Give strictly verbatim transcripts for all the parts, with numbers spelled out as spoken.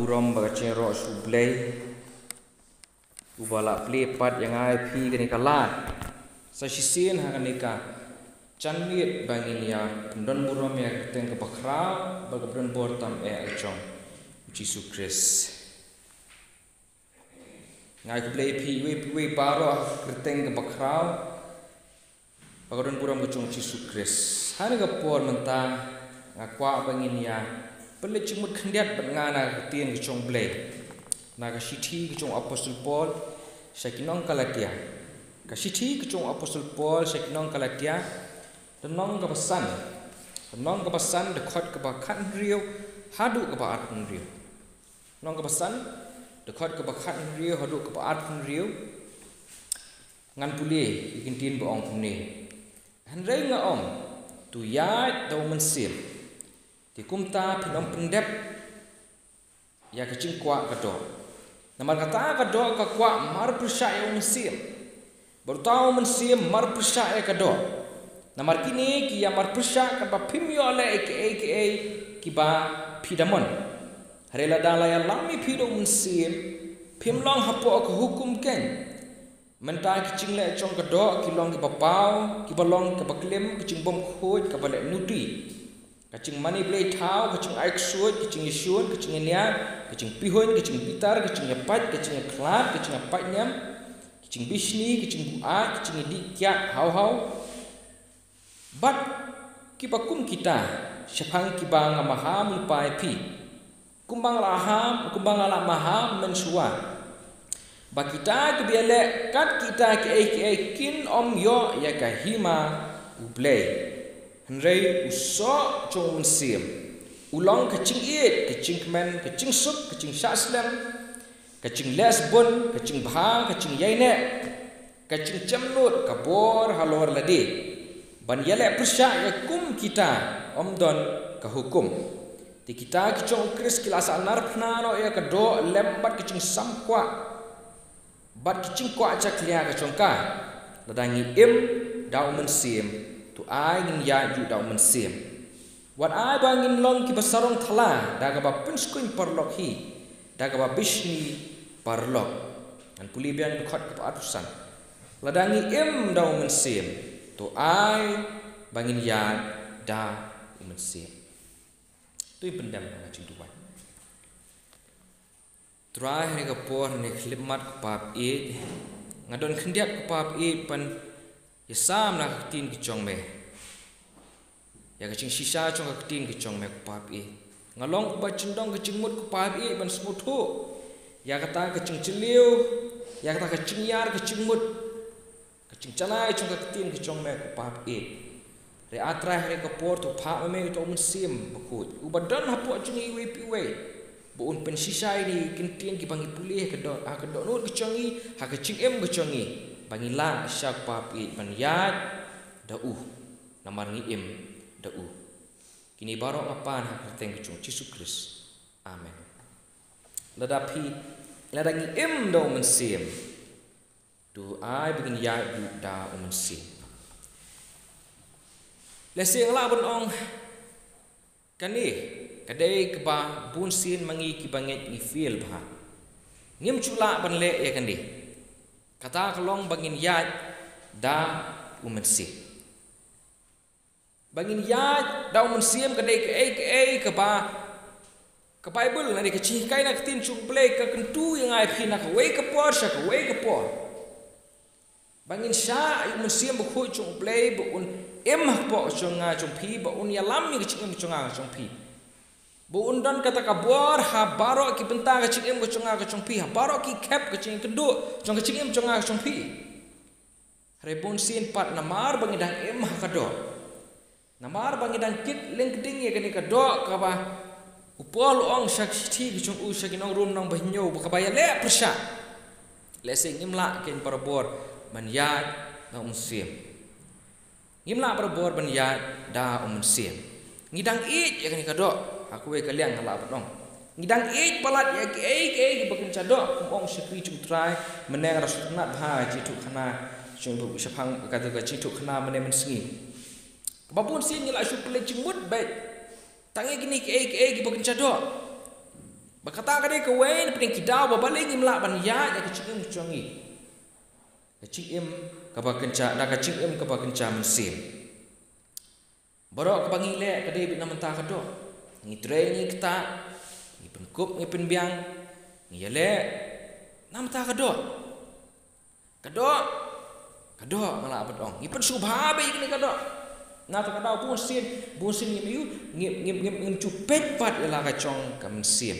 Burom bad ka jingïaroh sha U Blei uba la plie pat ïa nga ïa phi kane ka lad. Sa shisien ha kane ka janmiet ba ngin ïa pyndon burom ïa ka kyrteng kaba khraw bad kaba don bor tam eh ka jong U Jisu Khrist. Nga ai khublei ïa phi iwei pa iwei baroh ha ka kyrteng kaba khraw bad ka don burom ka jong U Jisu Khrist. Ha kane ka por mynta nga kwah ba ngin ïa pynleit jingmut khyndiat bad nga na ka ktien ka jong U Blei, na ka shithi ka jong u Apostol Paul sha ki nong Galatia. Ka shithi ka jong u Apostol Paul sha ki nong Galatia, lynnong kaba san, lynnong kaba san, dkhot kaba khathynriew haduh kaba arphew hynriew. Lynnong kaba san, dkhot kaba khathynriew haduh kaba arphew hynriew. Ngan pule ïa ka ktien ba ong kumne: Hynrei nga ong, to ïaid da U Mynsiem, te kumta phin ym pyndep ïa ka jingkwah ka doh. Namar kata ka doh ka kwah mar pyrshah ïa U Mynsiem, bad uta U Mynsiem mar pyrshah ïa ka doh. Namar kine ki ïa mar pyrshah katba phim ïoh leh ïa kiei kiei kiba phi da mon. Hynrei lada la ïalam ïa phi da U Mynsiem, phim long hapoh ka hukum keiñ. Mynta ki jingleh jong ka doh ki long kiba paw, kiba long kaba klim, ka jingbymkhuid kaba leh nuti, ka jingmane blei thaw, ka jingai ksuid, ka jingïashun, ka jingïaniar, ka jingpihuiñ, ka jingbitar, ka jingïapait, ka jingïakhlad, ka jingïapait niam, ka jingbishni, ka jingbuaid, ka jingïadih kiad haw haw. Bad kiba kum kita, shaphang kiba nga maham lypa ïa phi, kumba nga la ham, kumba nga la maham mynshuwa, ba kita kiba ïaleh kat kita kiei kiei kin ym ïoh ïa ka hima U Blei. Hynrei u soh jong U Mynsiem u long ka jingïeit, ka jingkmen, ka jingsuk, ka jingshah slem, ka jingleh sbun, ka jingbha, ka jingïaineh, ka jingjemnud, ka bor halor lade. Ban ïaleh pyrshah ïa kum kita ym don ka hukum. Te kita ki jong U Khrist ki la sahnarphna noh ïa ka doh lem bad ka jingsam kwah bad ka jingkwah jakhlia ka jong ka. Lada ngi im da U Mynsiem, to ai ngin ïaid ruh da U Mynsiem. Wat ai ba ngin long kiba sarong thala da kaba pynskruiñ paralok hi da kaba bishni paralok. Ngan pule biang dkhot kaba arphew san: Lada ngi im da U Mynsiem, to ai ba ngin ïaid da U Mynsiem. To ngin pyndem ha ka jingduwai. Trai, ha kane ka por, ha kane ka khyllipmat, ko Pa baieit, nga don khyndiat, ko Pa baieit, ban ïasam na ka ktien ka jong me. Ïa ka jingshisha jong ka ktien ka jong me, ko Pa baieit. Nga long uba jyndong ka jingmut, ko Pa baieit, ban sngewthuh ïa kata ka jingjylliew, ïa kata ka jingïar ka jingmut, ka jingjanai jong ka ktien ka jong me, ko Pa baieit. Hynrei A Trai, ha kane ka por to phah ma me uta U Mynsiem Bakhuid uba don hapoh jong ngi iwei pa iwei, ba un pynshisha ïa kine ki kyntien kiba ngi pule ha ka doh, ha ka dohnud ka jong ngi, ha ka jingim ka jong ngi, ba ngin lah shisha, ko Pa baieit, ban ïaid da u, namar ngi im da u. Kine baroh nga pan ha ka kyrteng ka jong U Jisu Khrist. Amen. Lada phi, lada ngi im da U Mynsiem, to ai ba ngin ïaid ruh da U Mynsiem. Lehse nga lah ban ong, kane ka dei kaba bunsien ma ngi kiba ngeit ngi fail bha. Ngim ju lah ban leh ïa kane. Kata ka long ba ngin ïaid da U Mynsiem. Ba ngin ïaid da U Mynsiem ka dei kaei kaei kaba ka Baibl, lane ka jinghikai na ka ktien jong U Blei, ka kyntu ïa nga ïa phi na kawei ka por sha kawei ka por. Ba ngin shah ïa U Mynsiem Bakhuid jong U Blei ba un im hapoh jong nga jong phi, ba un ïalam ïa ka jingim jong nga jong phi. Ba un don kata ka bor ha baroh ki bynta ka jingim ka jong nga ka jong phi, ha baroh ki khep ka jingkynduh jong ka jingim jong nga jong phi. Hynrei bunsien pat namar ba ngi dang im ha ka doh, namar ba ngi dang kit lyngkding ïa kane ka doh kaba u Paul u ong sha ka shithi ka jong u sha ki nong Rom lynnong ba hynñiew, ba kaba ïaleh pyrshah, lehse ngim lah keiñ barabor ban ïaid da U Mynsiem. Ngim lah barabor ban ïaid da U Mynsiem. Ngi dang ïeit ïa kane ka doh, ha kawei ka liang nga lah ban ong. Ngi dang ïeit palat ïa kiei kiei kiba kynja doh, kum ong u shakri jong U Trai, mynne nga da sngewtynnat bha ka jingïathuhkhana, jong u shaphang kata ka jingïathuhkhana mynne mynsngi. Kaba bunsien ngi la shu pynleit jingmut beit tang ïa kine kiei kiei kiba kynja doh. Ba kata ka dei kawei na pdeng ki daw ba balei ngim lah ban ïaid ïa ka jingim jong ngi. Ka jingim kaba kynja, da ka jingim kaba kynja mynsiem. Baroh kaba ngi leh ka dei beit na mynta ka doh. Ngi trei ngi ktah, ngi pynkup ngi pynbiang, ngi ïaleh na mynta ka doh. Ka doh, ka doh nga lah ban ong. Ngi pynsngewbha beit ïa kane ka doh. Na kata ka daw bun sien, bun sien ngim ïoh, ngim, ngim, ngim, ngim ju peit pat ïa la ka jong ka mynsiem.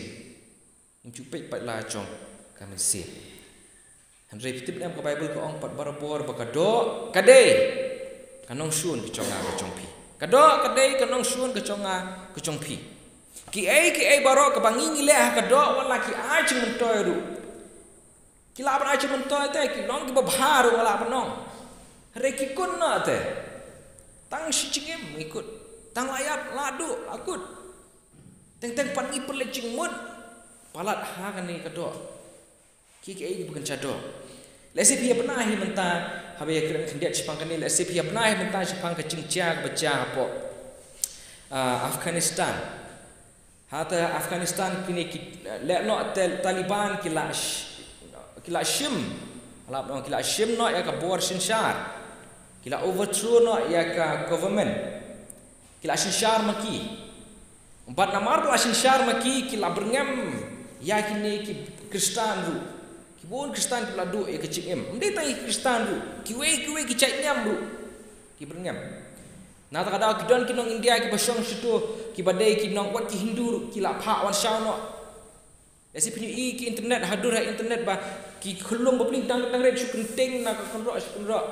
Ngim ju peit pat la jong ka mynsiem. Hynrei phi tip ne em ka Baibl ka ong pat barabor ba ka doh ka dei ka nongshun ka jong nga ka jong phi. Ka doh ka dei ka nongshun ka jong nga ka jong phi. Kiei kiei baroh kaba ngi ngi leh ha ka doh wat la ki ai jingmyntoi ruh. Ki lah ban ai jingmyntoi te, ki long kiba bha ruh nga lah ban ong. Hynrei ki kut noh te. Tang shi jingim ngi kut. Tang la ïap la duh la kut. Teng teng pat ngi pynleit jingmut palat ha kane ka doh. Kiei kiei kiba kynja doh. Lehse phi ïa pynai hi mynta, haba ïa kren khyndiat shaphang kane, lehse phi ïa pynai hi mynta shaphang ka jingjia kaba jia hapoh, ah, Afghanistan. Ha ta Afghanistan kine ki, eh, leh noh Tal-, Taliban ki la sh-, ki la shim. Lap noh ki la shim noh ïa ka bor synshar. Ki la overthrow noh ïa ka government. Ki la synshar ma ki. Bad namar ba la synshar ma ki, ki la byrngem ïa kine ki Khristan ruh. Ki bun Khristan ki la duh ïa ka jingim. Ym dei tang ïa ki Khristan ruh. Kiwei kiwei ki jait niam ruh ki byrngem. Na ta ka daw ki don ki nong India kiba shong shito, kiba dei ki nong wat ki Hindu ruh, ki la phah wan shaw noh. Lehse phin ïohi ki internet, haduh ha internet ba ki khyllung ba pynlong dang dang rit shu kynting na ka kynroh shu kynroh.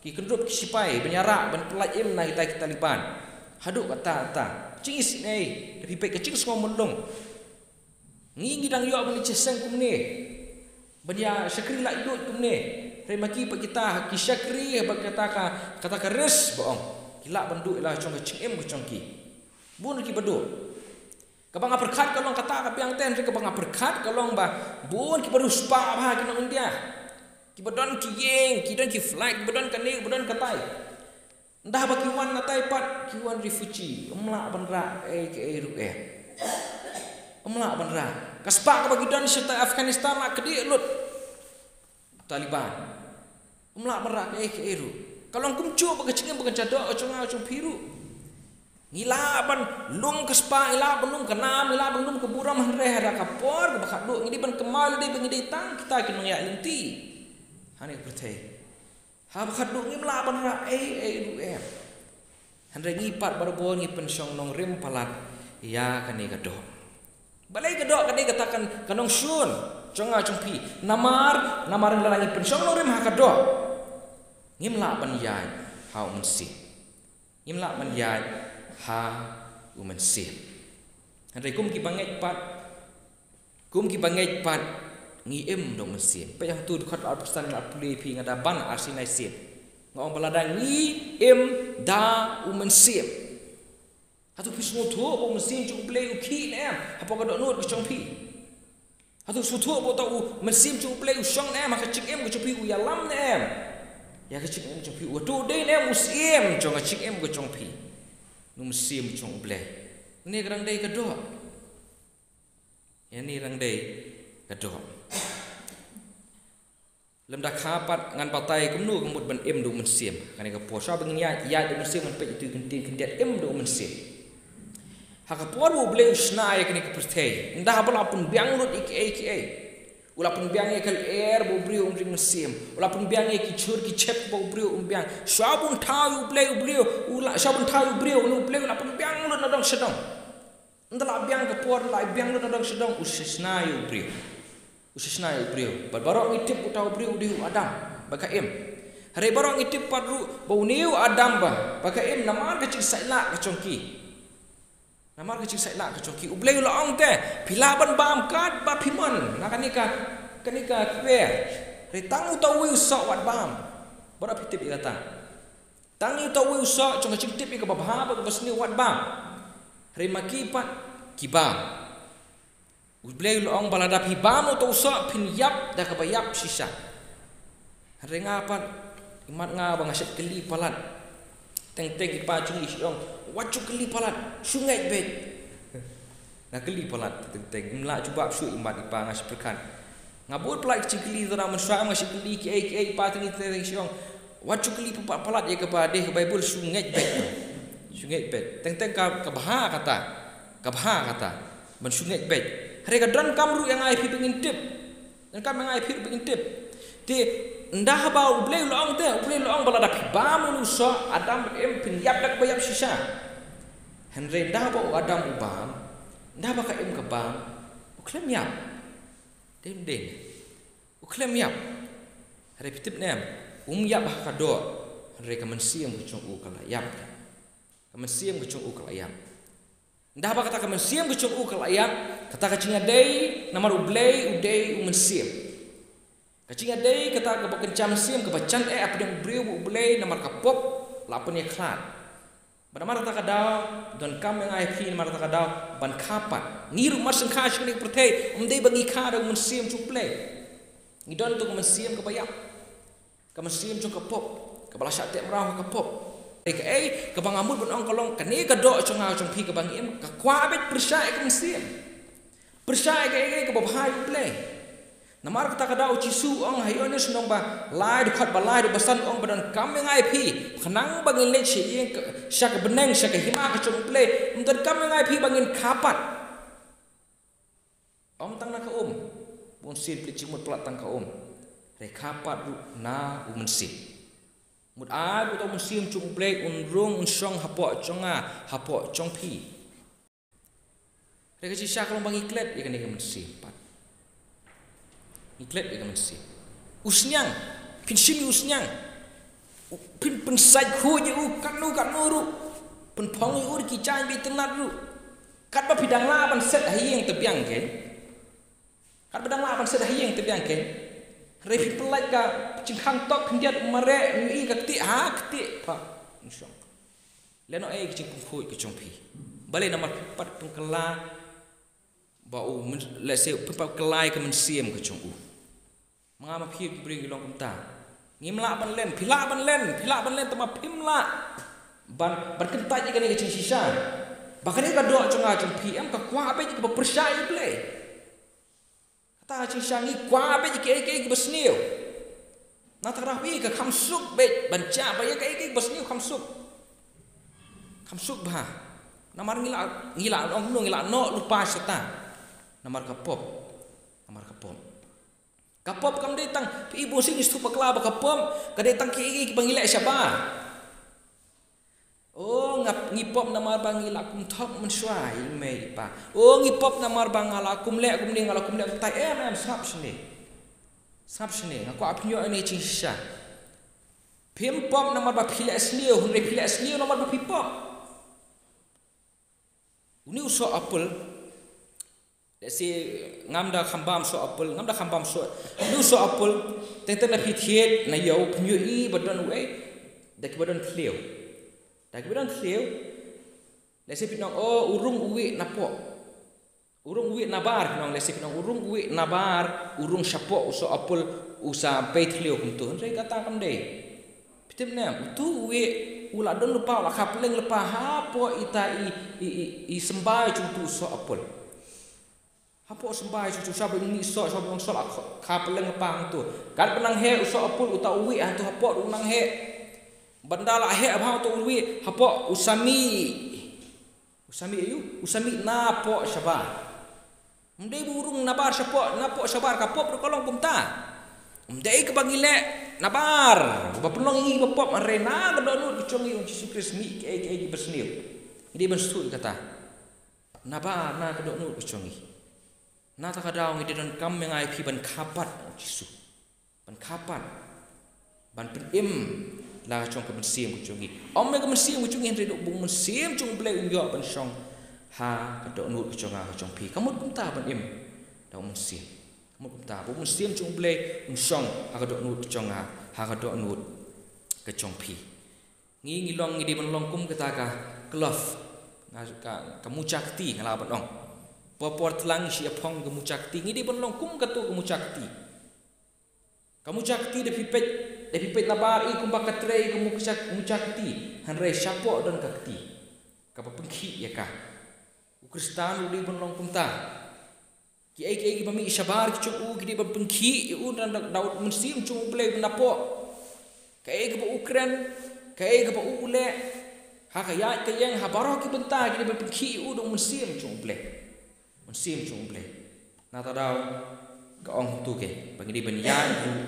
Ki kynrup ki sipai ban ïarap ban pyllait im na kita ki Taliban. Haduh kata kata. Jingisynei, da phi peit ka jingsngew mutdur. Ngi ngi dang ïoh ban ïa seng kumne. Ban ïa shakri la idut kumne. Hynrei ma ki pat kita ki shakri ba kata ka, kata ka risk ba ong. Ki lah ban duh ïa la jong ka jingim ka jong ki. Bun ki ba duh. Kaba nga pyrkhat ka long kata ka biang te, hynrei kaba nga pyrkhat ka long ba bun kiba riewspah bha ki nong India. Kiba don ki ïing, ki don ki flat, kiba don kane, kiba don katai. Ynda ba ki wan natai pat, ki wan refugee, ym lah ban rah ei kaei ruh eh. Ym lah ban rah. Ka spah kaba ki don shatai Afghanistan la kdih lut. Taliban. Ym lah ban rah kaei kaei ruh. Ka long kumjuh ba ka jingim ba ka jingdoh ka jong nga ka jong phi ruh. Ngi lah ban lum ka spah, ngi lah ban lum ka nam, ngi lah ban lum ka burom, hynrei ha ka por kaba khatduh ngi dei ban kynmaw lade ba ngi dei tang kita ki nongïaid lynti. Hane ka pyrthei. Ha kaba khatduh ngim lah ban rah ei ei ruh em. Hynrei ngi pat barabor ngi pynshong nongrim palat ïa kane ka doh. Balei ka doh ka dei kata kan ka nongshun jong nga jong phi. Namar, namar lada ngi pynshong nongrim ha ka doh, ngim lah ban ïaid ha u Mynsiem. Ngim lah ban ïaid ha u Mynsiem. Hynrei kum ki bangeit pat, kum ki bangeit pat ngi im da u Mynsiem. Peit hangtu dkhot arphew san nga pule phi, nga da ban arsien arsien. Nga ong ba lada ngi im da u Mynsiem. Hato phi sngewthuh ba u Mynsiem jong u Blei u khih ne em hapoh ka dohnud ka jong phi? Hato sngewthuh ba uta u Mynsiem jong u Blei u shong ne em ha ka jingim ka jong phi, u ïalam ne em ïa ka jingim jong phi? Hato u dei ne em u Syiem jong ka jingim ka jong phi? U Mynsiem jong u Blei. Une ka dang dei ka doh. Ïa une dang dei ka doh. Lymda kha pat ngan batai kumno ka mut ban im da u Mynsiem. Kane ka por shuwa ba ngin ïaid, ïaid da u Mynsiem, ngan peit ïa utu i kyntien khyndiat, im da u Mynsiem. Ha ka por ba u Blei u shna ïa kane ka pyrthei, ynda haba la pynbiang lut ïa kiei kiei. U la pynbiang ïa ka lyer ba u briew um ring mynsiem. U la pynbiang ïa ki jhur ki jhep ba u briew um biang. Shuwa ba un thaw ïa u Blei u briew, u la, shuwa ba un thaw ïa u briew, u Blei u la pynbiang lut na dong sha dong. Ynda la biang ka por, la biang lut na dong sha dong, u sa shna ïa u briew. U sa shna ïa u briew. Bad baroh ngi tip uta u briew u dei u Adam ba ka im. Hynrei baroh ngi tip pat ruh ba une u Adam ba, ba ka im namar ka jingsaitlah ka jong ki. Namar ka jingsaitlah ka jong ki. U Blei u la ong te, phi lah ban bam katba phi mon na kane ka, kane ka kper. Hynrei tang uta uwei u soh wat bam. Baroh phi tip ïa kata. Tang uta uwei u soh jong ka jingtip ïa kaba bha bad kaba sniew wat bam. Hynrei ma ki pat ki bam. U Blei u la ong ba lada phi bam uta u soh phin ïap da kaba ïap shisha. Hynrei nga pat, imat nga ba nga shait kylli palat. Teng teng i pa jong ngi i ong, wat ju kylli palat, shu ngeit beit. Nga kylli palat teng teng, im lah jubab shuh i mat i pa, nga shu pyrkhat. Nga bud palat ki jingkylli, tang mynshwa nga shu kylli kiei kiei, i pa teng teng shu ong, wat shu kylli palat palat ïa kaba dei ka Baibl, shu ngeit beit. Shu ngeit beit. Teng teng ka, ka bha kata. Ka bha kata. Ban shu ngeit beit. Hynrei ka donkam ruh ïa nga ïa phi ba ngin tip. Donkam ïa nga ïa phi ruh ba ngin tip. Te ynda haba U Blei u la ong te, U Blei u la ong ba lada phi bam ïa une u soh, Adam bad Im, phin ïap da kaba ïap shisha. Hynrei ynda haba u Adam u bam, ynda haba ka Im ka bam, u khlem ïap. Dei, dei. U khlem ïap. Hynrei phi tip ne em, um ïap ha ka doh. Hynrei ka mynsiem ka jong u ka la ïap. Ka mynsiem ka jong u ka la ïap. Ynda haba kata ka mynsiem ka jong u ka la ïap, kata ka jingïadei namar U Blei u dei U Mynsiem. Ka jingïadei kata kaba kynja mynsiem, kaba jan eh hapdeng u briew bad U Blei namar ka pop la pynïakhlad. Bad namar kata ka daw, donkam ïa nga ïa phi namar kata ka daw ban kha pat. Ngi ruh mar shen kha sha kane ka pyrthei, ym dei ba ngi kha da U Mynsiem jong U Blei. Ngi don tang U Mynsiem kaba ïap. Ka mynsiem jong ka pop, kaba la shah teh mraw ha ka pop. Kaei kaei kaba nga mut ban ong ka long, kane ka doh jong nga jong phi kaba ngi im, ka kwah beit pyrshah ïa ka mynsiem. Pyrshah ïa kaei kaei kaba bha ïa U Blei. Namar kata ka daw U Jisu u ong ha Ïoannis lynnong ba lai, dkhot ba lai, dkhot ba san, u ong ba donkam ïa nga ïa phi, khnang ba ngin leit sha ïing ka, sha ka bneng, sha ka hima ka jong U Blei, ym donkam ïa nga ïa phi ba ngin kha pat. Ym tang na ka um, bun sien phi leit jingmut palat tang ka um. Hynrei kha pat ruh na U Mynsiem. Mut ai ba uta U Mynsiem jong U Blei un rung un shong hapoh jong nga, hapoh jong phi. Hynrei ka jingshisha ka long ba ngi klet ïa kane ka mynsiem pat. Ngi klet ïa ka mynsiem. U sniang, phin shim ïa u sniang. U, phin, phin sait khuid ïa u katno katno ruh. Phin phong ïa u da ki jaiñ ba itynnad ruh. Katba phi dang lah ban set ha ïing te biang kein. Katba dang lah ban set ha ïing te biang kein. Hynrei phi pyllait ka jingkhang tok khyndiat, mareh, ïohi ka ktieh, ha ktieh pat un shong. Lehnoh ei ka jingpynkhuid ka jong phi. Balei? Namar phi pat pynkylla ba u myn-, lehse phi pat kylla ïa ka mynsiem ka jong u. Ma nga ma phi ki briew ngi long kumta. Ngim lah ban len, phi lah ban len, phi lah ban len, tangba phim lah ban, ban kyntait ïa kane ka jingshisha. Ba kane ka doh jong nga jong phi em ka kwah beit ïa kaba pyrshah ïa U Blei. Kata ka jingshisha ngi kwah beit ïa kiei kiei kiba sniew. Nangta ka daw phi ka kham suk beit ban jah ba ïa kiei kiei kiba sniew kham suk. Kham suk bha. Namar ngi la, ngi la ong kumno, ngi la noh lypa shata. Namar ka pop. Namar ka pop. Ka pop kam dei tang, phi i, bun sien ngi sngewthuh bakla ba ka pop ka dei tang kiei kiei kiba ngi leh shabar. O, nga, ngi pop namar ba ngi la kumthok mynshuwa ïa i mei i pa. O, ngi pop namar ba nga la kum leh kumne, nga la kum leh kumtai. Em, em, sngap shane. Sngap shane, nga kwah phin ïoh ïa kane ka jingshisha. Phim pop namar ba phi leh sniew, hynrei phi leh sniew namar ba phi pop. Une u soh apple, lehse ngam da kham bam soh apple, ngam da kham bam soh. Une u soh apple, teng teng da phi thied na ïew, phin ïohi ba don uei, da kiba don thliew. Da kiba don thliew, lehse phin ong, o, u rung uwei napoh. U rung uwei nabar, phin ong, lehse phin ong, u rung uwei nabar, u rung shapoh u soh apple, u sa bei thliew kumto. Hynrei kata kam dei. Phi tip ne em, utu uwei u la don lypa, u la kha pylleng lypa hapoh ita i, i, i, i symbai jong utu u soh apple. Hapoh symbai jong utu, shwa ban mih soh, shwa ban long soh, la kha, kha pylleng lypa hangto. Katba nang heh u soh apple, uta uwei hangto hapoh ruh u nang heh. Bad ynda la heh bha uta uwei hapoh, u sa mih. U sa mih aïu? U sa mih napoh shabar. Ym dei ba u rung nabar shapoh, napoh shabar, ka pop ruh ka long kumta. Ym dei kaba ngi leh nabar ba pynlong ïa ngi ba pop, hynrei na ka dohnud ka jong ngi, u Jisu Khrist mih kiei kiei kiba sniew. Ngi dei ban sngewthuh ïa kata. Nabar na ka dohnud ka jong ngi. Nangta ka daw ngi dei donkam ïa nga ïa phi ban kha pat, u Jisu. Ban kha pat. Ban pynim la ka jong ka mynsiem ka jong ngi. Ym ïa ka mynsiem ka jong ngi hynrei da u Mynsiem jong U Blei un ïoh ban shong ha ka dohnud ka jong nga ka jong phi. Ka mut kumta ban im da u Mynsiem. Ka mut kumta ba u Mynsiem jong U Blei un shong ha ka dohnud ka jong nga, ha ka dohnud ka jong phi. Ngi, ngi long, ngi dei ban long kum kata ka cloth. Nga, ka, ka mucha kti nga lah ban ong. Por por tlang ngi shu ïa phong ka mucha kti. Ngi dei ban long kum kato ka mucha kti. Ka mucha kti da phi peit, da phi peit nabar i kumba ka trei ka mucha, mucha kti. Hynrei shapoh don ka kti kaba pynkhih ïa ka. U Khristan u dei ban long kumta. Kiei kiei kiba mih shabar ki jong u ki dei ban pynkhih ïa u da, da, da u Mynsiem jong U Blei ban da pok. Kaei kaba u kren, kaei kaba u leh, ha ka ïaid ka ïeng, ha baroh ki bynta ki dei ban pynkhih ïa u da u Mynsiem jong U Blei. Mynsiem jong U Blei. Nangta daw ka ong tu ke ba ngi dei ban ïaid ruh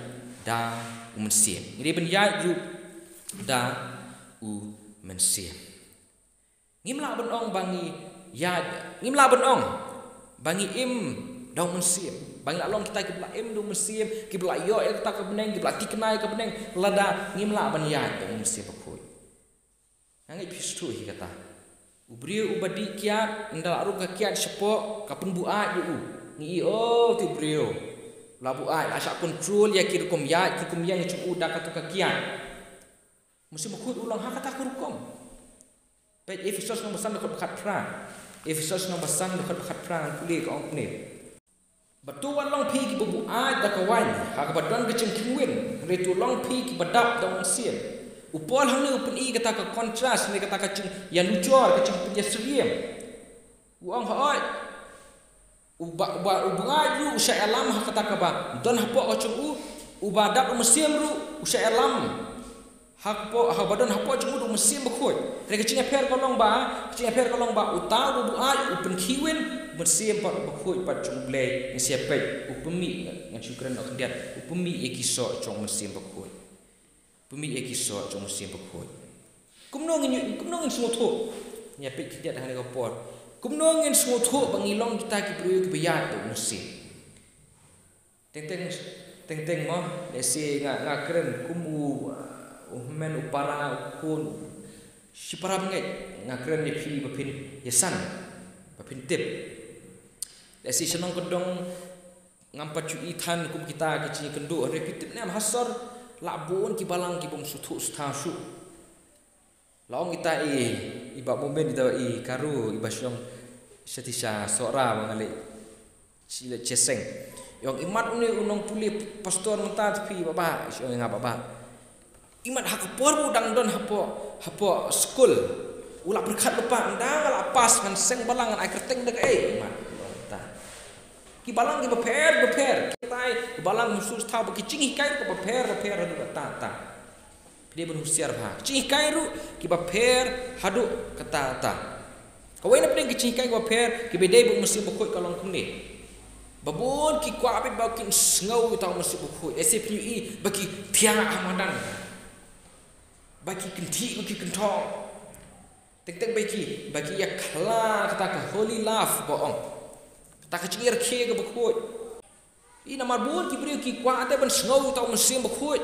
da u Mynsiem. Ngi dei ban ïaid ruh da u Mynsiem. Ngim lah ban ong ba ngi ïaid, ngim lah ban ong ba ngi im da u Mynsiem, ba ngi lah long kita kiba lah im da u Mynsiem, kiba lah ïoh ïa kata ka bneng, kiba lah thikna ïa ka bneng, lada ngim lah ban ïaid da u Mynsiem Bakhuid. Nga ngeit phi sngewthuh hi kata. U briew uba dih kiad, ynda la rung ka kiad shapoh, ka pynbuaid ïa u. Ngi i, oh, te u briew la buaid, la shah kontrol ïa ki rukom ïaid, ki rukom ïeng jong u da katu ka kiad. Mynsiem Bakhuid u long ha kata ka rukom. Peit Ephesos lynnong ba san dkhot ba khatphra. Ephesos lynnong ba san dkhot ba khatphra, ngan pule, ka ong kumne. Bad to wat long phi kiba buaid da ka waiñ ha kaba don ka jingkynwin, hynrei to long phi kiba dap da u Mynsiem. U Paul hangne u pyni kata ka kontrast ne kata ka jingïanujor, ka jingpynïasyriem. U ong hooid. Uba, uba, u buaid ruh u shah ïalam ha kata kaba don hapoh ka jong u, uba dap u Mynsiem ruh u shah ïalam hapoh, haba don hapoh jong u da u Mynsiem Bakhuid. Hynrei ka jingïapher ka long ba, ka jingïapher ka long ba uta uba buaid u pynkhih win, u Mynsiem pat bakhuid pat jong U Blei, ngin sa ïa peit, u pynmih, ngan shu kren noh khyndiat, u pynmih ïa ki soh jong u Mynsiem Bakhuid. Pynmih ïa ki soh jong u Mynsiem Bakhuid. Kumno ngin, kumno ngin sngewthuh? Ngi ïa peit khyndiat hangne ka por. Kumno ngin sngewthuh ba ngi long kita ki briew kiba ïaid da u Mynsiem? Teng teng, teng teng mo, lehse nga, nga kren kum u, uh, u hynmen u para u khun. Shipara bangeit, nga kren ïa phi ba phin ïasan, ba phin tip. Lehse shnong kyndong ngam pat ju i than kum kita ki jingïakynduh, hynrei phi tip ne em ha sor la bun ki balang ki bym sngewthuh sngewthuh shuh. La ong ita i, i Bah Momin, ita i Karu, i Bah Shong, sha ti sha Sohra ba nga leh, shi leh Cheseng. I ong imat une u nongpule pastor mynta te phi Bah Bah, shi ong nga Bah Bah. Imat ha ka por ba u dang don hapoh, hapoh skul. U la pyrkhat lypa, ynda nga la pass ngan seng balang ngan ai kyrteng da kaei, imat. Ki balang kiba pher, ba pher. Kitai, ki balang musu thaw ba ki jinghikai kiba pher, ba pher haduh katta katta. Phi dei ban husiar bha. Ki jinghikai ruh kiba pher haduh katta katta. Kawei na pdeng ki jinghikai kiba pher kiba dei bad u Mynsiem Bakhuid ka long kumne. Ba bun ki kwah beit ba kin sngew ïa uta u Mynsiem Bakhuid. Lehse phi ïohi ba ki thiah ha madan. Ba ki kynthih, ba ki kynthong. Teng teng ba ki, ba ki ïa khla kata ka holy love ba ong. Kata ka jingïarkhie kaba khuid. Ïa namar bun ki briew ki kwah te ban sngew ïa uta u Mynsiem Bakhuid.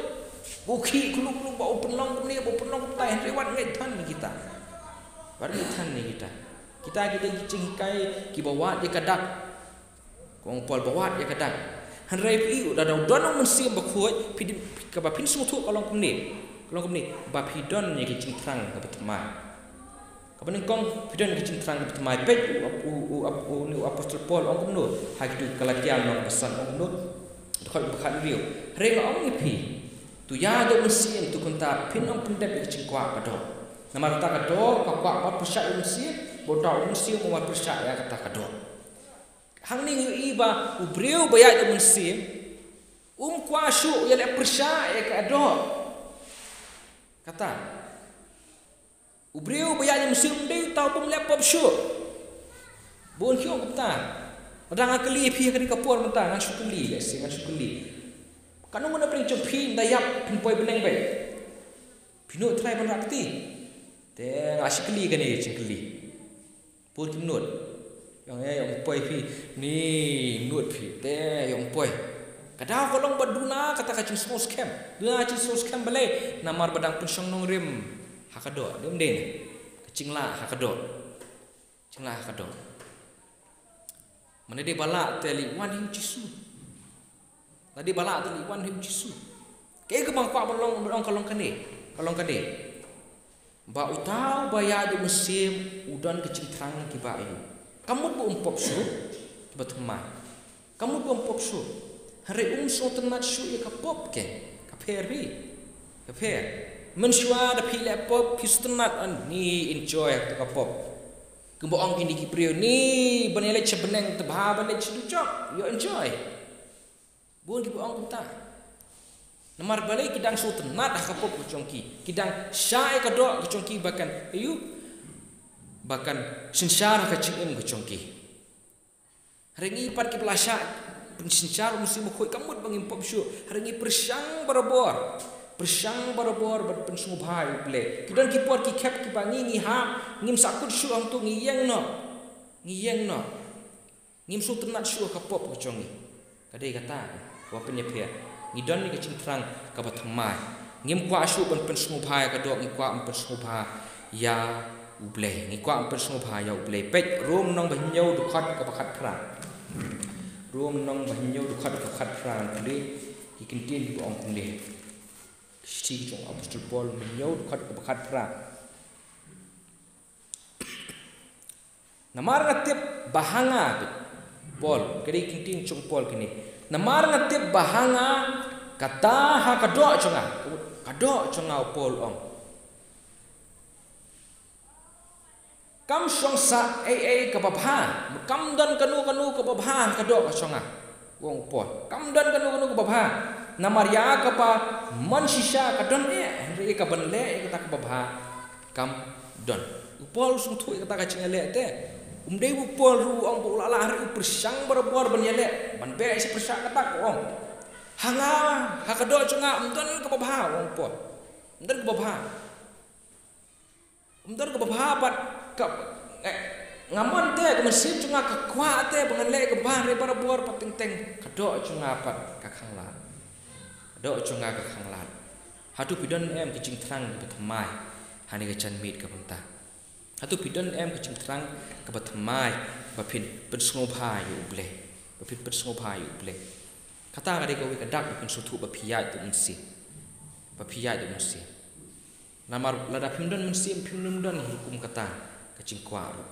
Ba u khih khluk khluk, ba u pynlong kumne, ba u pynlong kumtai, hynrei wat ngeit than ïa kita. Wat ngeit than ïa kita. Kita ki dei ki jinghikai kiba wad ïa ka dak. Ka ong u Paul ba wad ïa ka dak. Hynrei phi, lada u don u Mynsiem Bakhuid, phi dei, kaba phin sngewthuh ka long kumne. Ka long kumne, ba phi don ïa ka jingthrang kaba thymmai. Kaba nyngkong, phi don ka jingthrang kaba thymmai. Peit u, u, u, u, u, u Apostol Paul ong kumno ha kito ki Galatia lynnong ba san, ong kumno. Dkhot ba khathynriew. Hynrei nga ong ïa phi, to ïaid da u Mynsiem, to kumta phin ym pyndep ïa ka jingkwah ka doh. Namar kata ka doh ka kwah ban pyrshah ïa u Mynsiem, bad uta u Mynsiem um ban pyrshah ïa kata ka doh. Hangne ngi ïohi ba u briew ba ïaid da u Mynsiem um kwah shuh ïaleh pyrshah ïa ka doh. Kata. U briew ba ïaid da u Mynsiem um dei uta u bym leh pop shuh. Bun ki ong kumta. Lada nga kylli phi ha kane ka por mynta, ngan shu kylli, lehse ngan shu kylli. Katno ngut na pdeng jong phi ynda ïap phin poi bneng beit? Phi nud trai ban rah kti? Te nga shu kylli kane ka jingkylli. Bun kim nud. Ïong, eh, ïong poi phi. Ni nud phi. Te ïong poi. Ka daw ka long ba duna kata ka jingsngew skhem. Duna ka jingsngew skhem balei? Namar ba dang pynshong nongrim ha ka doh. Dei ym dei ne? Ka jinglah ha ka doh. Jinglah ha ka doh. Mane dei ba lah te leit wan ha u Jisu. Lada dei ba lah te leit wan ha u Jisu. Kaei kaba nga kwah ban long, ban ong ka long kane. Ka long kane. Ba uta uba ïaid da u Mynsiem u don ka jingthrang kiba ïa u. Kam mut ba um pop shuh, kiba thymmai. Kam mut ba um pop shuh. Hynrei um sngewtynnat shuh ïa ka pop ke. Ka pher hi. Ka pher. Mynshuwa da phi leh pop phi sngewtynnat, ani enjoy ha ka pop. Kumba ong kine ki briew, ni ban ïaleit sha bneng te bha ban leit sha dujok. Ïoh enjoy. Bun kiba ong kumta. Namar balei? Ki dang sngewtynnat ha ka pop ka jong ki. Ki dang shah ïa ka doh ka jong ki ba kan, aïu, ba kan synshar ha ka jingim ka jong ki. Hynrei ngi pat kiba la shah pynsynshar u Mynsiem Bakhuid, kam mut ba ngim pop shuh. Hynrei ngi pyrshang barabor. Pyrshang barabor ban pynsngewbha ïa U Blei. Ki don ki por ki khep kiba ngi, ngi hap, ngim sah kut shuh hangto, ngi ïeng noh. Ngi ïeng noh. Ngim sngewtynnat shuh ha ka pop ka jong ngi. Ka dei kata kaba pynïapher. Ngi don ïa ka jingthrang kaba thymmai. Ngim kwah shuh ban pynsngewbha ïa ka doh, ngi kwah ban pynsngewbha ïa U Blei. Ngi kwah ban pynsngewbha ïa U Blei. Peit Rom lynnong ba hynñiew, dkhot kaba khatphra. Rom lynnong ba hynñiew, dkhot kaba khatphra, ngan pule ïa ki kyntien kiba ong kumne. Shithi jong u Apostol Paul, hynñiew, dkhot kaba khatphra. Namar nga tip ba ha nga, Paul, ka dei ki kyntien jong u Paul kine. Namar nga tip ba ha nga, kata ha ka doh jong nga, ka doh jong nga, u Paul ong, kam shong sah ei ei kaba bha, kam don kano kano kaba bha ha ka doh ka jong nga. Ong u Paul, kam don kano kano kaba bha. Namar ïa kaba mon shisha ka don eh, hynrei ïa kaban leh ïa kata kaba bha kam don. U Paul u sngewthuh ïa kata ka jingïaleh te. Um dei u Paul ruh u ong ba u la lah, hynrei u pyrshang barabor ban ïaleh, ban beh shi pyrshah kata, u ong, ha nga, ha ka doh jong nga, ym don kaba bha, ong u Paul. Ym don kaba bha. Ym don kaba bha bad ka, eh, nga mon te, ka mynsiem jong nga ka kwah te ba ngan leh kaba bha, hynrei barabor pat teng teng ka doh jong nga pat ka khanglad. Ka doh jong nga ka khanglad. Hato phi don em ka jingthrang kaba thymmai ha kane ka janmiet kaba mynta? Hato phi don em ka jingthrang kaba thymmai ba phin pynsngewbha ïa U Blei? Ba phin pynsngewbha ïa U Blei. Kata ka dei kawei ka dak ba phin sngewthuh ba phi ïaid da u Mynsiem. Ba phi ïaid da u Mynsiem. Namar lada phim don Mynsiem, phim nym don hi ruh kum kata ka jingkwah ruh.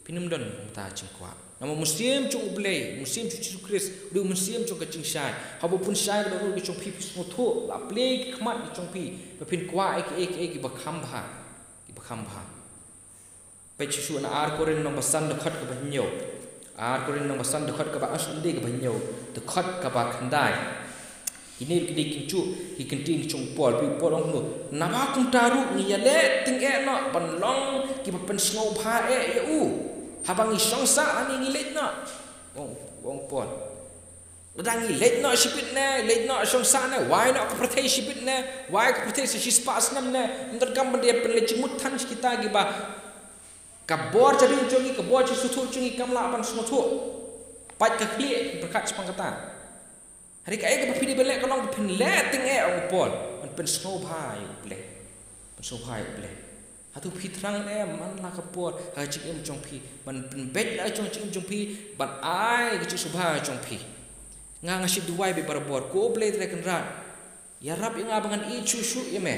Phim nym don kum kata ka jingkwah. Namar u Mynsiem jong U Blei, u Mynsiem jong Jisu Khrist, u dei u Mynsiem jong ka jingshai. Haba u pynshai ka dohnud ka jong phi, phi sngewthuh, la plie ki khmat ki jong phi ba phin kwah ïa kiei kiei kiba kham bha. Kiba kham bha. Peit shuh shuh na Ar Korinth lynnong ba san, dkhot kaba hynñiew. Ar Korinth lynnong ba san, dkhot kaba, ah, ym dei kaba hynñiew, dkhot kaba khyndai. Kine ki dei, kine ki dei ki kyntien jong u Paul. U Paul u ong kumno? Naba kumta ruh ngi ïaleh tyngeh noh ban long kiba pynsngewbha eh ïa u. Haba ngi shong sah lane ngi leit noh, ong, ong u Paul. Lada ngi leit noh shibit ne, leit noh shong sah ne, wai noh ka pyrthei shibit ne, wai ka pyrthei sa shispah snem ne, ym donkam ban da pynleit jingmut than sha kita kiba ka bor jingim jong ngi, ka bor jingsngewthuh jong ngi kam lah ban sngewthuh. Pait ka khlieh, pyrkhat shaphang kata. Hynrei kaei kaba phi dei ban leh ka long ba phin leh tyngeh, ong u Paul, ban pynsngewbha ïa U Blei. Pynsngewbha ïa U Blei. Hato phi thrang ne em man la ka por ha ka jingim jong phi ban pynbeit la ka jong jingim jong phi, ban ai ka jingsngewbha jong phi? Nga, nga shu duwai beit barabor, ko Blei Trai Kynrad, ïarap ïa nga ba ngan ïeit shuh shuh ïa me.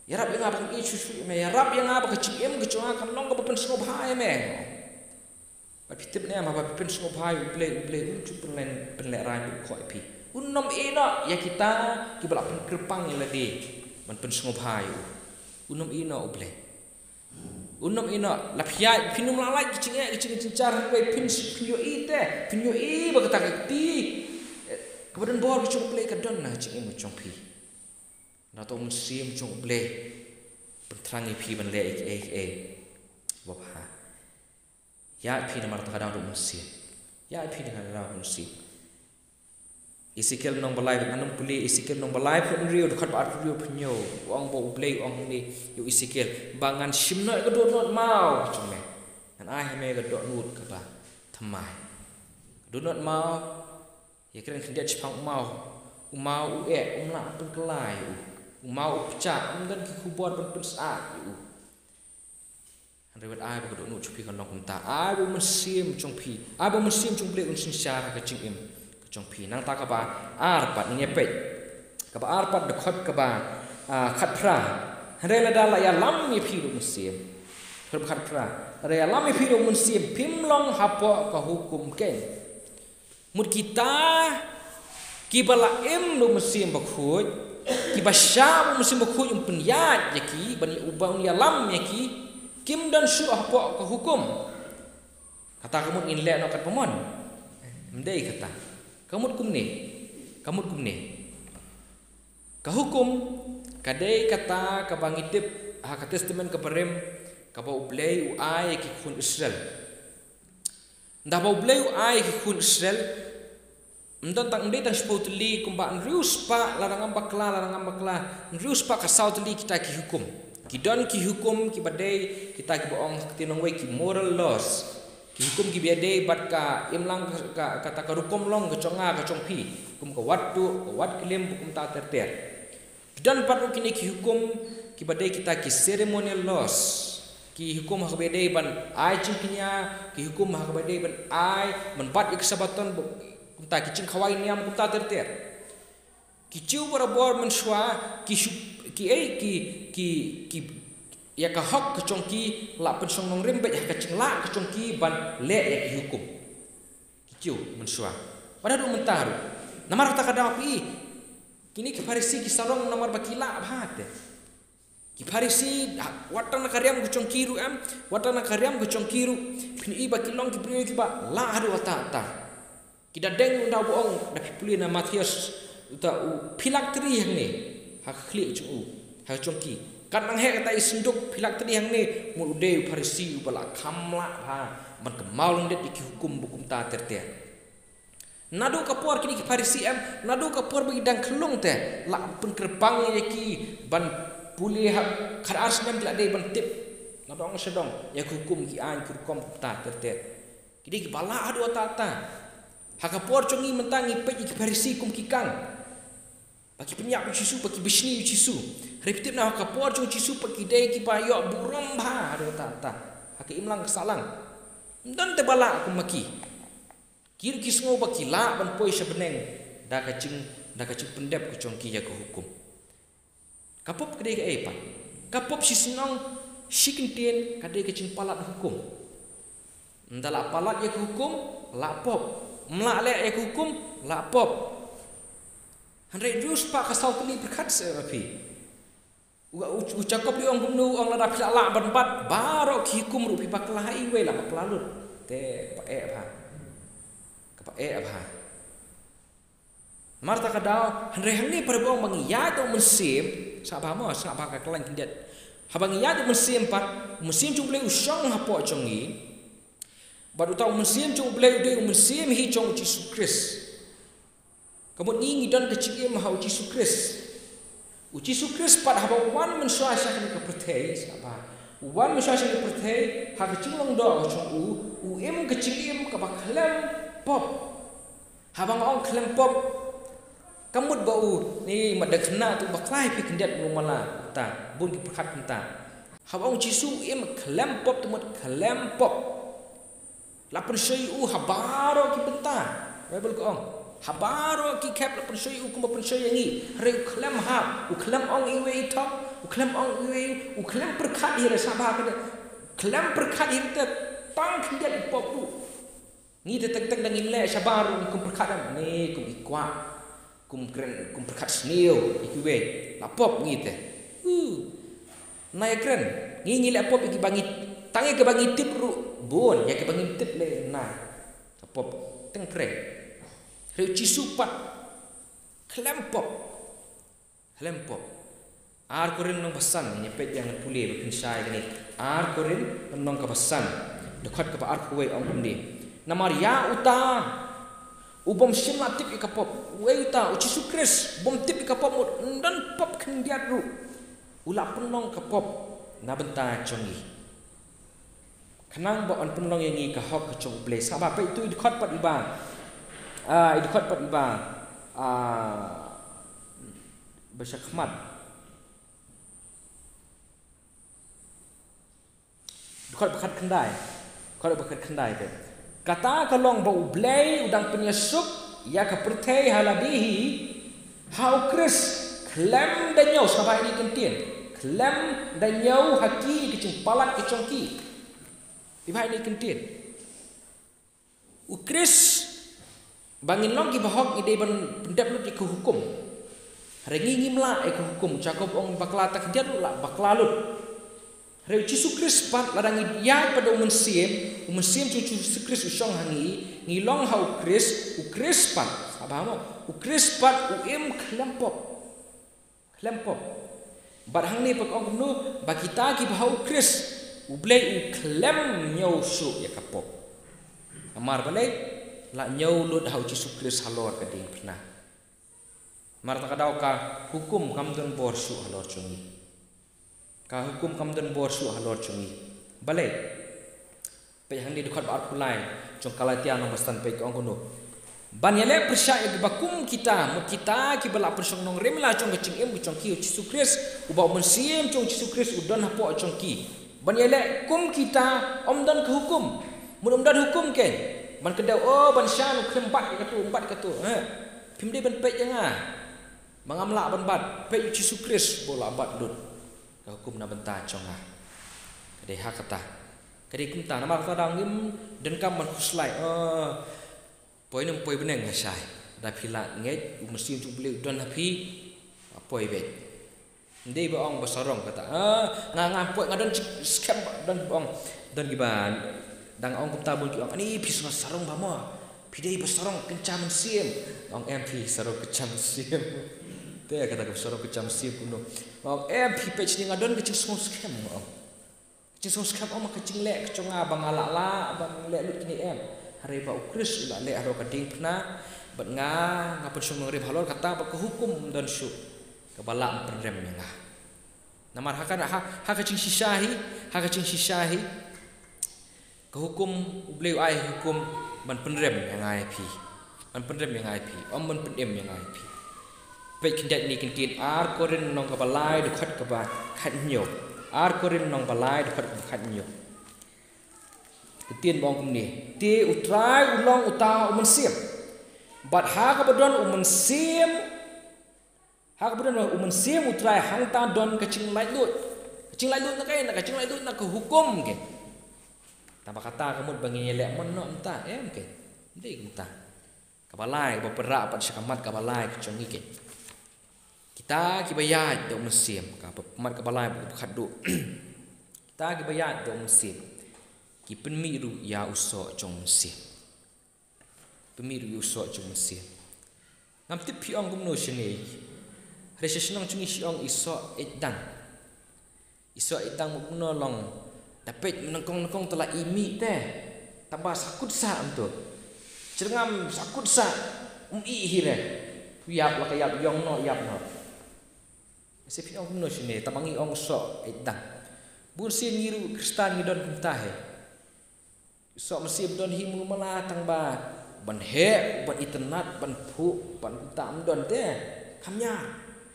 Ïarap ïa nga ba ngan ïeit shuh shuh ïa me. Ïarap ïa nga ba ka jingim ka jong nga kan long kaba pynsngewbha ïa me. Bad phi tip ne em, haba phi pynsngewbha ïa U Blei, U Blei un ju pynleh, pynlehrain bad u khoh ïa phi. Un nym ïeh noh ïa kita kiba la pynkyrpang ïa lade ban pynsngewbha ïa u. Un nym ïeh noh U Blei. Un nym ïeh noh. La phi ïaid, phin nym lah lait ka jingeh, ka jing, ka jingjynjar, hynrei phin, phin ïohi te, phin ïohi ba kata ka kti, eh, kaba don bor ka jong U Blei ka don ha ka jingim ka jong phi. Nangta u Mynsiem jong U Blei pynthrang ïa phi ban leh ïa kiei kiei ba bha. Ïa phi namar kata ka daw u Mynsiem. Ïa phi namar kata ka daw u Mynsiem. Ezekiel lynnong ba lai, ngan nym pule Ezekiel lynnong ba laiphew hynriew, dkhot ba arphew hynriew, phew hynñiew. U ong ba U Blei u ong hangne ïa u Ezekiel ba ngan shim noh ïa ka dohnud maw ka jong me. Ngan ai ha me ka dohnud kaba thymmai. Ka dohnud maw, ïakren khyndiat shaphang u maw. U maw u eh, um lah pynkylla ïa u. U maw u pjah, um don ki khubor ban pynsah ïa u. Hynrei wat ai ba ka dohnud jong phi kan long kumta. Ai ba u Mynsiem jong phi, ai ba u Mynsiem jong U Blei un synshar ha ka jingim ka jong phi. Nangta kaba ar pat, ngin ïa peit. Kaba ar pat, dkhot kaba, ah, khatphra. Hynrei lada la ïalam ïa phi da u Mynsiem. Dkhot khatphra. Lada ïalam ïa phi da u Mynsiem, phim long hapoh ka hukum keiñ. Mut kita kiba la im da u Mynsiem Bakhuid, kiba shah ba u Mynsiem Bakhuid un pynïaid ïa ki, ban ïa, uba un ïalam ïa ki, Kim don shuh hapoh ka hukum. Kata ka mut ngin leh noh katba mon. Ym dei kata. Ka mut kumne. Ka mut kumne. Ka hukum ka dei kata kaba ngi tip ha ka Testament kaba rim, kaba U Blei u ai ïa ki khun Israel. Ynda ba U Blei u ai ïa ki khun Israel, ym don tang, ym dei tang shiphew tylli, kumba hynriew spah, lada ngam bakla, lada ngam bakla, hynriew spah ka saw tylli kita ki hukum. Ki don ki hukum kiba dei, kita kiba ong ha ka ktien nongwei ki moral laws. Ki hukum kiba dei bad ka imlang ka, ka, kata ka rukom long ka jong nga ka jong phi. Kum ka wat tuh, ka wat klim, kumta ter ter. Ki don pat ruh kine ki hukum kiba dei kita ki ceremonial laws. Ki hukum ha kaba dei ban ai jingkñia, ki hukum ha kaba dei ban ai, ban bat ïa ka Sabaton, kumta ki jingkhawai niam, kumta ter ter. Ki Jiw barabor mynshuwa, ki shu, ki ei, ki, ki, ki, ïa ka hok ka jong ki, la pynshong nongrim beit ha ka jinglah ka jong ki ban leh ïa ki hukum. Ki Jiw mynshuwa. Bad haduh mynta ruh. Namar kata ka daw phi, kine ki Pharisi ki sarong namar ba ki lah bha te. Ki Pharisi, ha, wat tang na ka riam ka jong ki ruh em, wat tang na ka riam ka jong ki ruh, phin i ba ki long ki briew kiba lah haduh katta katta. Ki da deng, ynda u ong, da phi pule na Mathaios, uta u phylaktery hangne ha ka khlieh jong u, ha jong ki. Kat nang heh kata i synduk phylaktery hangne, mut u dei u Pharisi uba la kham lah bha ban kynmaw lyndet ïa ki hukum ba kumta ter ter. Naduh ka por kine ki Pharisi em, naduh ka por ba ki dang khyllung te, la pynkyrpang ïa ki ban pule, ha khadar snem ki la dei ban tip na dong sha dong ïa ki hukum, ki aiñ, ki rukom, kumta ter ter. Ki dei kiba lah haduh katta katta. Ha ka por jong ngi mynta ngi peit ïa ki Pharisi kum ki kang ba ki pynïap ïa u Jisu, ba ki bishni ïa u Jisu. Hynrei phi tip ne em, ha ka por jong u Jisu pat ki dei kiba ïoh burom bha haduh katta katta ha ka imlang ka sahlang. Ym don te ba lah kum ma ki. Ki ruh ki sngew ba ki lah ban poi sha bneng da ka jing, da ka jingpyndep ka jong ki ïa ka hukum. Ka pop ka dei kaei pat? Ka pop shi shnong shi kyntien ka dei ka jingpalat hukum. Ynda la palat ïa ka hukum, la pop. Ym lah leh ïa ka hukum, la pop. Hynrei hynriew spah ka saw tylli pyrkhat seh ma phi. U, u, u Jakob u ong kumno, u ong lada phi la lah ban bat baroh ki hukum ruh phi bakla ha iwei, la bakla lut. Te kaba eh bha. Kaba eh bha. Namar kata ka daw, hynrei hangne pat haba ong ba ngi ïaid da u Mynsiem, sngap bha mo, sngap bha ka kyllaiñ khyndiat. Haba ngi ïaid da u Mynsiem pat, u Mynsiem jong u Blei u shong hapoh jong ngi. Bad uta u Mynsiem jong u Blei u dei u Mynsiem hi jong u Jisu Khrist. Ka mut ngi ngi don ka jingim ha u Jisu Khrist. U Jisu Khrist pat haba u wan mynshuwa sha kane ka pyrthei, sngap bha. U wan mynshuwa sha kane ka pyrthei, ha ka jinglong doh ka jong u, u im ka jingim kaba khlem pop. Haba nga ong khlem pop, ka mut ba u, ne, ma dang khynnah te u bakla hi phi khyndiat, u mala, ta, bun ki pyrkhat kumta. Haba ong Jisu u im khlem pop, te mut khlem pop. La pynshoi u ha baroh ki bynta. Baibl ka ong, ha baroh ki khep la pynshoi u kumba pynshoi ïa ngi. Hynrei u khlem hap, u khlem ong iwei i thok, u khlem ong iwei, u khlem pyrkhat hi re, sngap bha ka dei. Khlem pyrkhat hi re te, tang khyndiat i pop ruh. Ngi te teng teng da ngim leh shabar ruh kum pyrkhat em, ne kum i kwah, kum kren, kum pyrkhat sniew ïa kiwei, la pop ngi te. Uh. Na ïa kren, ngi ngi leh pop ïa kiba ngi, tang ïa kiba ngi tip ruh bun, ïa kiba ngim tip leh na. La pop, teng kren. Hynrei u Jisu pat khlem pop. Khlem pop. Ar Korinth lynnong ba san, ngin ïa peit ïa, ngan pule ba phin shai kane. Ar Korinth lynnong kaba san, dkhot kaba arphew wei ong kumne. Namar ïa uta u bym shym la tip ïa ka pop. Uei uta? U Jisu Khrist. U bym tip ïa ka pop mut, ym don pop khyndiat ruh. U la pynlong ka pop na bynta jong ngi. Khnang ba un pynlong ïa ngi ka hok ka jong U Blei. Sngap bha, peit tu i dkhot pat iba. Ah, i dkhot pat iba. Ah, ba sha khmat. Dkhot ba khatkhyndai. Dkhot ba khatkhyndai te. Kata ka long ba U Blei u dang pynïasuk ïa ka pyrthei ha lade hi ha U Khrist khlem da ñiew, sngap bha ine i kyntien. Khlem da ñiew ha ki ka jingpalat ka jong ki. Peit bha ine i kyntien. U Khrist, ba ngin long ki bahok ngi dei ban pyndep lut ïa ka hukum. Hynrei ngi ngim lah ïa ka hukum. Jakob ong bakla tang khyndiat lut, la bakla lut. Hynrei u Jisu Khrist pat, lada ngi ïaid pat da u Mynsiem, u Mynsiem jong u Jisu Khrist u shong ha ngi, ngi long ha u Khrist, u Khrist pat, haba mo, u Khrist pat u im khlem pop. Khlem pop. Bad hangne pat ka ong kumno, ba kita kiba ha u Khrist, u Blei u khlem ñiew shuh ïa ka pop. Namar balei, la ñiew lut ha u Jisu Khrist halor ka diengphna. Namar kata ka daw ka hukum kam don bor shuh halor jong ngi. Ka hukum kam don bor shuh halor jong ngi. Balei? Peit hangne dkhot ba arphew lai jong Galatia lynnong ba san, peit ka ong kumno. Ban ïaleh pyrshah ïa kiba kum kita, mut kita kiba la pynshong nongrim la jong ka jingim ka jong ki ha u Jisu Khrist, uba u Mynsiem jong u Jisu Khrist u don hapoh jong ki. Ban ïaleh kum kita, ym don ka hukum. Mut ym don hukum keiñ ban kdew, oh, ban shan u khlem bat ïa katu, ym bat ïa katu. Heh. Phim dei ban peit ïa nga ba ngam lah ban bat, peit u Jisu Khrist ba u la bat lut ka hukum na bynta jong nga. Ka dei ha kata. Ka dei kumta, namar kata da ngim donkam ban khuslai. Oh, poi ne ym poi bneng nga shai. Da phi la ngeit u Mynsiem jong u Blei u don ha phi, poi beit. Ym dei ba ong ba sarong kata. Ah, nga, nga poi, nga don skhem ba, don ba ong. Don kiba dang ong kumta bun ki ong, ani phi sngewsarong sarong ba mo. Phi dei ba sarong kynja mynsiem. Ong em phi sarong kynja mynsiem. Te kata ka sarong kynja mynsiem kumno. Ong em phi, peit shane nga don ka jingsngew skhem, ong. Ka jingsngew skhem, ong, ka jingleh ka jong nga ba nga lah lah ban leh lut kine em. Hynrei ba u Khrist u la leh halor ka diengphna bad nga, nga pynshong nongrim halor kata ba ka hukum ym don shuh kaba lah ban pynrem ïa nga. Namar ha ka, ha, ha ka jingshisha hi, ha ka jingshisha hi. Ka hukum, u Blei u ai hukum ban pynrem ïa nga ïa phi. Ban pynrem ïa nga ïa phi. Ym ban pynim ïa nga ïa phi. Peit khyndiat ine i ktien, Ar Korinth lynnong kaba lai dkhot kaba khathynñiew. Ar Korinth lynnong ba lai dkhot kaba khathynñiew. Ka ktien ba ong kumne. Te u Trai u long uta u Mynsiem. Bad ha kaba don u Mynsiem, ha kaba don u Mynsiem u Trai, hangta don ka jinglaitluid. Ka jinglaitluid na kaei? Na ka jinglaitluid na ka hukum keiñ. Tangba kata kam mut ba ngin ïaleh mon noh mynta, em keiñ? Ym dei kumta. Kaba lai, kaba pynrah pat sha ka mat kaba lai ka jong ngi keiñ. Kita kiba ïaid da u Mynsiem, ka mat kaba lai bad kaba khatduh. Kita kiba ïaid da u Mynsiem ki pynmih ruh ïa u soh jong u Mynsiem. Pynmih ruh ïa u soh jong u Mynsiem. Ngam tip phi ong kumno shane. Hynrei sha shnong jong ngi shi ong i soh eit dang. I soh eit dang mut kumno long. Da peit mynnyngkong nyngkong te la i mih te. Tangba sa kut sah mynta. Jyrngam sa kut sah. Um i hi re. Ïap la ka ïap, ïong noh ïap noh. Sa phi ong kumno shane, tangba ngi ong soh eit dang. Bun sien ngi ruh Khristan ngi don kumta hi. Soh mynsiem don hi mano mano tangba ban heh, ban itynnad, ban phuh, ban kumta ym don te. Kham ñiar.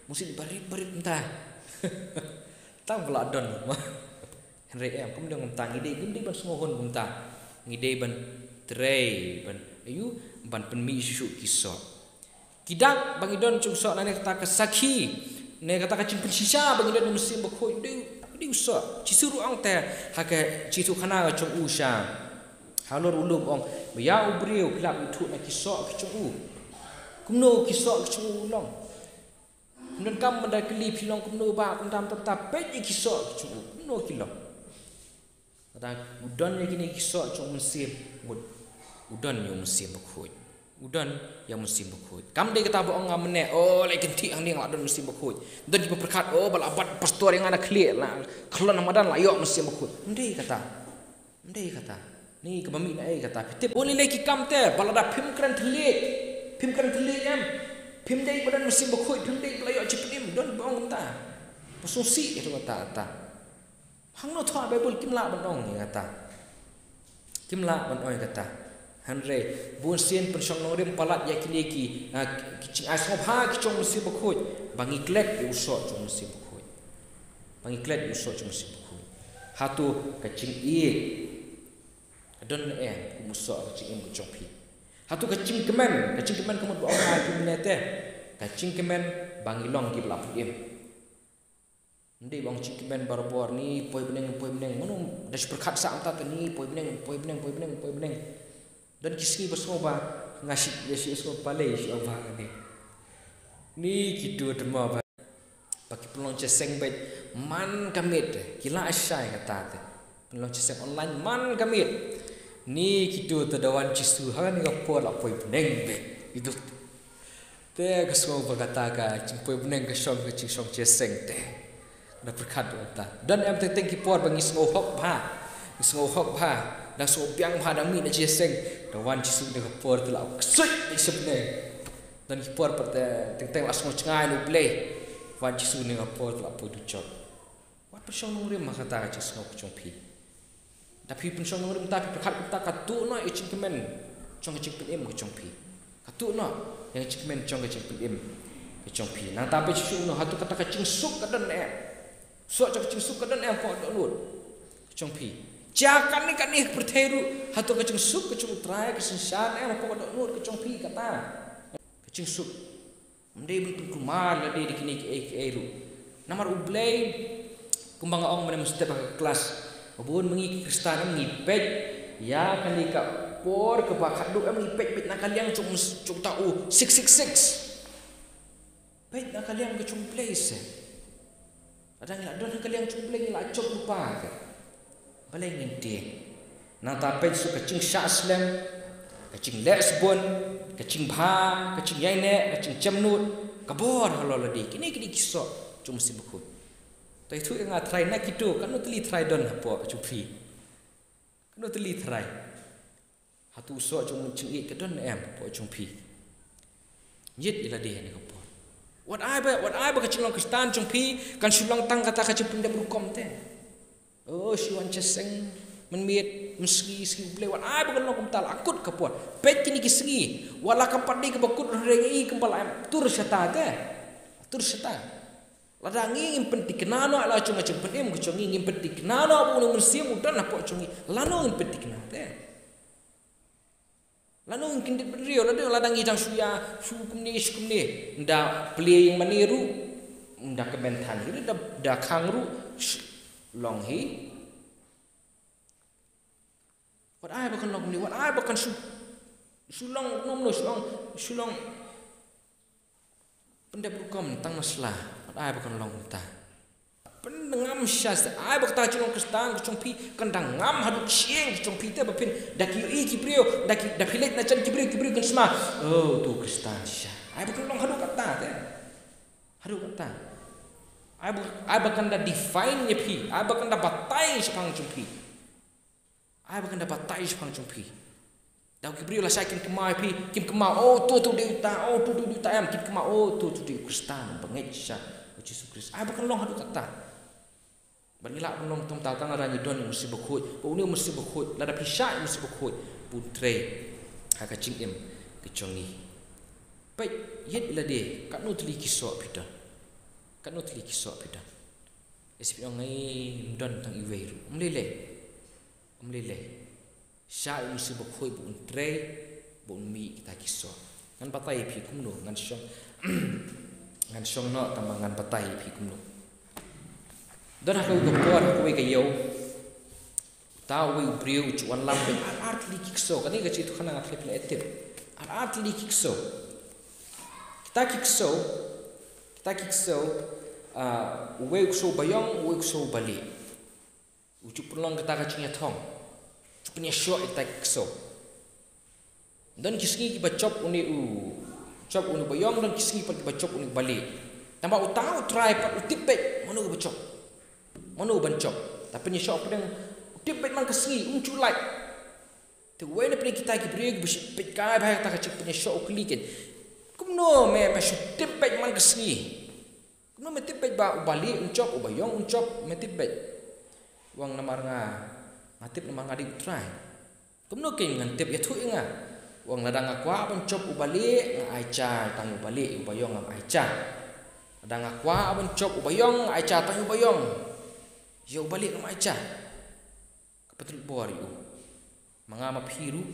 Mynsiem barit barit kumta. Tang ba la don. Hynrei em, kam dei kumta, ngi dei, ngim dei ban sngewhun kumta. Ngi dei ban trei, ban, aïu, ban pynmih shuh shuh ki soh. Ki dak ba ngi don jong u soh, na ne kata ka sakhi, ne kata ka jingpynshisha ba ngi don jong u Mynsiem Bakhuid, dei, dei u soh. Jisu ruh ong te ha ka jingïathuhkhana ka jong u sha halor u lum, ong ba ïa u briew phi lah ban ithuh na ki soh ki jong u. Kumno ki soh ki jong u long? Ym donkam ban da kylli phi long kumno ba kumta kumta, peit ïa ki soh ki jong u kumno ki long. Kata u don ïa kine ki soh jong u Mynsiem, mut u don ïa u Mynsiem Bakhuid. U don ïa u Mynsiem Bakhuid. Kam dei kata ba ong nga mynne, oh, la kynthih hangne nga la don Mynsiem Bakhuid. Don kiba pyrkhat, oh, ba la bat pastor ïa nga na khlieh, la khlon ha madan la ïoh Mynsiem Bakhuid. Ym dei kata. Ym dei kata. Ni kaba mih na ei kata. Phi tip, oh, lei lei ki kam te ba lada phim kren thylliej. Phim kren thylliej em. Phim dei ba don Mynsiem Bakhuid, phim dei ba la ïoh jingpynim. Don ba ong kumta. Ba sngewsih ïa kata, kata. Hangno thoh Baibl, kim lah ban ong ïa kata. Kim lah ban ong ïa kata. Hynrei bun sien pynshong nongrim palat ïa kine ki, ah, ki jingai sngewbha ki jong u Mynsiem Bakhuid. Ba ngi klet ïa u soh jong u Mynsiem Bakhuid. Ba ngi klet ïa u soh jong u Mynsiem Bakhuid. Hato ka jingïeit ka don ne em kum u soh ha ka jingim ka jong phi? Hato ka jingkmen, ka jingkmen ka mut ba ong ha phi mynne te, ka jingkmen ba ngi long kiba la pynim? Ym dei ba ong jingkmen barabor, ni poi bneng, poi bneng. Mano da shu pyrkhat sah mynta te, ni poi bneng, poi bneng, poi bneng, poi bneng. Don ki sngi ba sngew ba nga shi, ïa shi sngew balei shi ong ba nga ni. Ni kito te mo ba, ba ki pynlong jingïaseng beit, Man ka miet te, ki la shai kata te. Pynlong shisha online, man ka miet. Ni kito te da wan Jisu, ha kane ka por la poi bneng beit. Ito. Te ka sngew ba kata ka jingpoi bneng ka shong, ka jingshong jingïaseng te. Da pyrkhat ïa kata. Don em teng teng ki por ba ngi sngew hok bha. Ngi sngew hok bha. Dang sngew biang bha, dang mih na jingïaseng. Da wan Jisu ha kane ka por te la ksuid beit sha bneng. Don ki por pat te teng teng la sngew jngai na U Blei. Wan Jisu ha kane ka por te la poi dujok. Wat pynshong nongrim ha kata ka jingsngew ka jong phi. Da phi pynshong nongrim, da phi pyrkhat kumta, katno ïa ka jingkmen jong ka jingpynim ka jong phi. Katno ïa ka jingkmen jong ka jingpynim ka jong phi. Nangta phi shu ong, hato kata ka jingsuk ka don em? Suk jong ka jingsuk ka don em hapoh dohnud ka jong phi? Ïa kane kane ka pyrthei ruh, hato ka jingsuk ka jong U Trai ka synshar em hapoh dohnud ka jong phi kata? Ka jingsuk. Ym dei ban pynkulmar lade da kine kiei kiei ruh. Namar U Blei, kumba nga ong mynne mynstep ha ka klas, ba bun ma ngi ki Khristan em ngi peit ïa kane ka por kaba khatduh em ngi peit, peit na ka liang jong, jong uta u six six six. Peit na ka liang ka jong U Blei se. Lada ngi la don ha ka liang jong U Blei ngi la jop lypa te, balei ngin tieng? Nangta peit shuh ka jingshah slem, ka jingleh sbun, ka jingbha, ka jingïaineh, ka jingjemnud, ka bor halor lade. Kine kine ki soh jong u Mynsiem Bakhuid. To ïathuh ïa nga trai, na kito katno tylli trai don hapoh jong phi? Katno tylli trai? Hato u soh jong u jingïeit ka don em hapoh jong phi? Ïeit ïa lade ha kane ka por. Wat ai ba, wat ai ba ka jinglong Khristan jong phi kan shu long tang kata ka jingpyndep rukom te. Oh, shu wan jingïaseng mynmiet mynsngi, sngi U Blei, wat ai ba kan long kumta, la kut ka por. Peit kine ki sngi, wat la kam pat dei kaba kut hynrei ngi kumba la em tur shata te. Tur shata. Lada ngi ngim pynthikna noh ïa la jong ka jingpynim ka jong ngi, ngim pynthikna noh ba une u Mynsiem u don hapoh jong ngi, lano ngin pynthikna te? Lano ngin kyndit bynriew, lada, lada ngi dang shu ïa, shu kumne, shu kumne, da plie ïing mane ruh, da kmen than hi, da, da khang ruh, sh-, long hi. Wat ai ba kan long kumne, wat ai ba kan shu, shu long, no, no, shu long, shu long pyndep rukom tang na sla, wat ai ba kan long kumta. Pynngam shisha, ai ba kata ka jinglong Khristan ka jong phi kan dang ngam haduh ka shyieng ka jong phi te, ba phin da ki ïohi ki briew, da ki, da phi leit na jan ki briew, ki briew kin sma, oh, uto u Khristan shisha. Ai ba kan long haduh kata te. Haduh kata. Ai ba, ai ba kan da define ïa phi, ai ba kan da batai shaphang jong phi. Ai ba kan da batai shaphang jong phi. Da ki briew lashai kin kynmaw ïa phi, kim kynmaw, oh, uto, uto u dei uta, oh, uto, uto u dei uta, em, kin kynmaw, oh, uto, uto u dei u Khristan bangeit shisha, u Jisu Khrist. Ai ba kan long haduh kata. Bad ngi lah ban long tang tang lada ngi don ïa u Mynsiem Bakhuid, ba une u Mynsiem Bakhuid, lada phi shah ïa u Mynsiem Bakhuid, ba un trei ha ka jingim ka jong ngi. Peit, ïeit ïa lade, katno tylli ki soh phi don. Katno tylli ki soh phi don. Lehse phi ong, ngi ym don tang iwei ruh. Ym lei lei. Ym lei lei. Shah ïa u Mynsiem Bakhuid ba un trei, ba un mih kita ki soh. Ngan batai ïa phi kumno, ngan shong, ngan shong noh tang ba ngan batai ïa phi kumno. Don ha kawei ka por, ha kawei ka ïew, uta uwei u briew u ju wanlam bad ar ar tylli ki ksew. Kane ka jingïathuhkhana nga tharai phi la tip. Ar ar tylli ki ksew. Kita ki ksew, kita ki ksew, ah, uwei u ksew u ba ïong, uwei u ksew u ba lieh. U ju pynlong kata ka jingïathong. U ju pynïasoh ïa kita ki ksew. Don ki sngi kiba jop une u, jop une u ba ïong, don ki sngi pat kiba jop une u ba lieh. Tangba uta u trai pat u tip beit mano uba jop, mano uban jop. Te pynïasoh pdeng, u tip beit man ka sngi, um ju lait. Te uwei na pdeng kita ki briew kiba shu peit kai bha ïa kata ka jingpynïasoh u kylli, ken, kumno me, me shu tip beit man ka sngi? Kumno me tip beit ba u ba lieh un jop, u ba ïong un jop, me tip beit? U ong, namar nga, nga tip namar nga dei u trai. Kumno kein ngan tip, ïathuh ïa nga. U ong, lada nga kwah ban jop u ba lieh, nga ai ja tang u ba lieh, u ba ïong ngam ai ja. Lada nga kwah ban jop u ba ïong, nga ai ja tang u ba ïong. Ïa u ba lieh ngam ai ja. Ka pynlut bor ïa u. Ma nga ma phi ruh,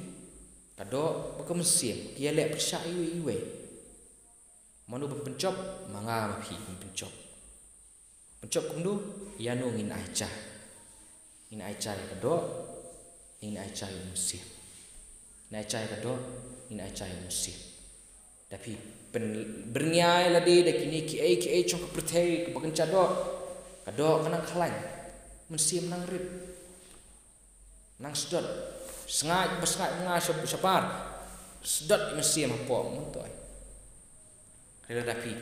ka doh bad ka mynsiem ki ïaleh pyrshah iwei iwei. Mano ban pynjop? Ma nga ma phi ban pynjop. Pynjop kumno? Ïano ngin ai ja? Ngin ai ja ïa ka doh, ngin ai ja ïa u mynsiem. Ngin ai ja ïa ka doh, ngin ai ja ïa u mynsiem. Da phi pynbyrngia ïa lade da kine kiei kiei jong ka pyrthei kaba kynja doh, Ka doh ka nang khlaiñ, mynsiem nang rit, nang sdot. Sngaid ba sngaid nga sha, sha par, sdot i mynsiem hapoh, mynta. Hynrei lada phi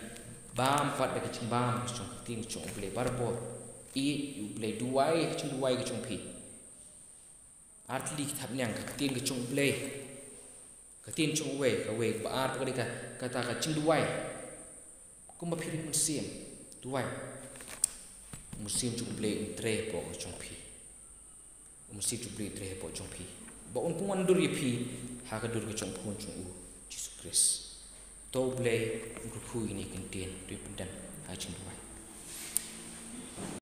bam pat da ka jingbam ka jong ka ktien ka jong U Blei barabor, ïeit ïa U Blei, duwai ka jingduwai ka jong phi. Ar tylli ki thapniang, ka ktien ka jong U Blei, ka ktien jong uwei, kawei, kaba ar pat ka dei ka, kata ka jingduwai. Kumba phi rit mynsiem, duwai, U Mynsiem jong U Blei un trei hapoh ka jong phi. U Mynsiem jong U Blei un trei hapoh jong phi, ba un pynwandur ïa phi ha ka dur ka jong U Khun jong u, Jisu Khrist. To U Blei un kyrkhu ïa kine ki ktien, to ïa pyndem ha ka jingduwai.